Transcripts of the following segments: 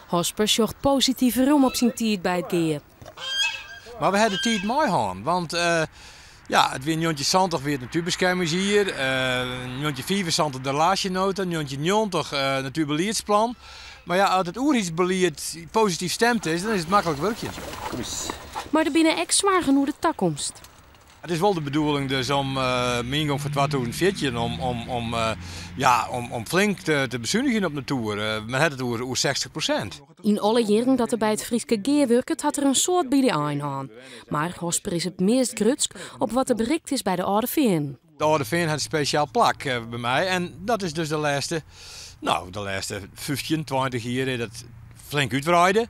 Hosper sjocht posityf werom op syn tiid by It Gea. Mar we ha de tiid meihân, want ja, it wie 1970 wie it natuerbeskermingsjier, 1975 de relaasjenota, 1990 natuerbeliedsplan. Mar ja, as it oerheidsbelied posityf stimd is, dan is it maklik wurkjen. Mar der binne ek soargen oer de takomst. It is wol de bedoeling dus om mei yngong fan 2014 om ja, om flink te besunigjen op natoer. Men hat it oer 60%. Yn alle jierren dat er by it Fryske Gea wurket hat er in soad by de ein hân. Mar Hosper is it meast grutsk op wat der berikt is by de Alde Feanen. De Alde Feanen hat in spesjaal plak by my en dat is dus de lêste, no, de lêste 15, 20 jier is dat flink útwreide.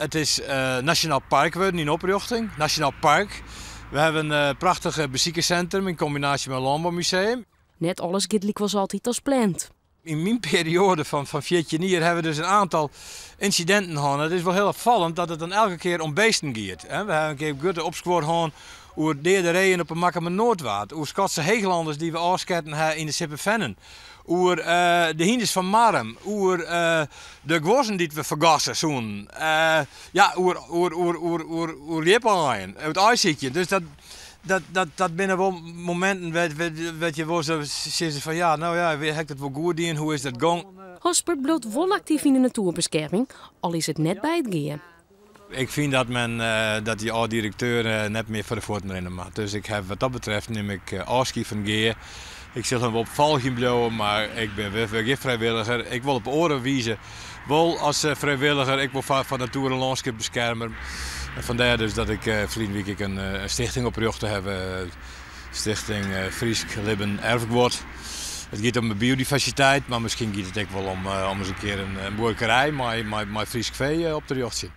It is Nasjonaal Park wurden yn oprjochting. Nasjonaal Park. We hawwe in prachtich besikerssintrum yn kombinaasje mei in lânboumuseum. Net alles giet lykwols altyd as pland. Yn myn perioade fan 14 jier hawwe we dus in oantal ynsidinten hân. It is wol hiel opfallend dat it dan elke kear om beesten giet. We hawwe in kear grutte opskuor hân oer deade reeën op 'e Makkumer Noardwaard, oer Skotse Heechlanders dy't we ôfsketten ha yn de Sippenfennen, oer de hynders fan Marrum, oer de guozzen dy't we fergasse soenen, ja, oer ljipaaien, it aaisykjen. Dus dat. Dat binne wol mominten wêr't je wol sa sizze fan ja, no ja, ha ik dat wol goed dien, hoe is dat gong? Hosper bliuwt wol aktyf yn de natoerbeskerming, al is it net by It Gea. Ik fyn dat men dat dy âld-direkteur net mear foar de fuotten rinne moat. Dus ik haw wat dat betreft nim ik ôfskie fan It Gea. Ik sil him wol folgjen bliuwe, mar ik bin wer gjin frijwilliger. Ik wol op oare wize wol as frijwilliger, ek wol foar natoer en lânskipbeskermer. En fandêr dus dat ik ferline wike ek in stichting oprjochte haw, Stichting Frysk Libben Erfguod. It giet om de biodiversiteit, mar miskien giet it ek wol om ris in kear in buorkerij mei Frysk fee op te rjochtsjen.